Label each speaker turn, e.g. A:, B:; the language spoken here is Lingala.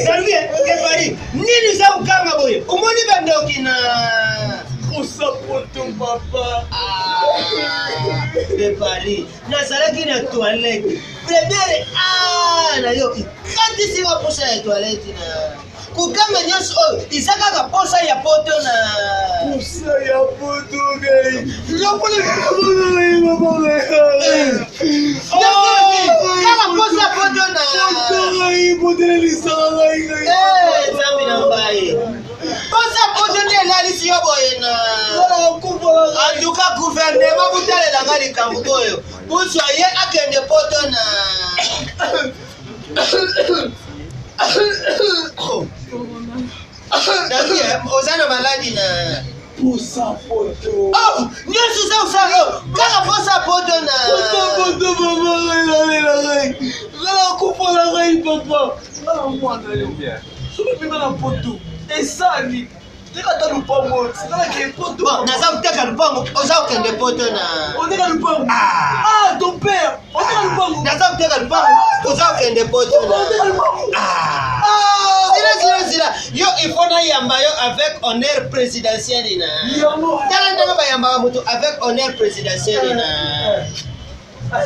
A: Nalobi kepari nini oza kokanga boye omoni bandoki na
B: Posa poto papa.
A: Kepari nazalaki na toilette première a na yo ekatisi nga posa ya toilette na kokanga nyonso oyo eza kaka posa ya poto na
B: Posa ya poto ngai.
A: Kaka posa ya poto na
B: Poto ngai botelelisa ngai ngai.
A: Eh, nzambe na ngai posa poto nde elalisi yo boye na antuka guvernema butalela nga likambo oyo buzwa ye akende poto na David, eh, oza na maladi na
B: Posa poto.
A: Oh, nyonso oza kosala oyo kaka posa poto na
B: Posa poto mama ngai nalela ngai. Ngai nakufa na ngai papa. Ngai na mwana yo. Soki bima na poto esali teka ata lupango nalake poto.
A: Bon, naza koteka lupango oza kokende poto na
B: oteka lupango.
A: Ah.
B: Ah, ton père oteka lupango.
A: Naza koteka lupango oza kokende poto na
B: Oteka lupango.
A: Ah.
B: Ah.
A: Zila zila zila yo il faut nayamba yo avec honneur présidentiel na
B: Yango.
A: Tala ndenge bayambaka moto avec honneur présidentiel na
B: Ah.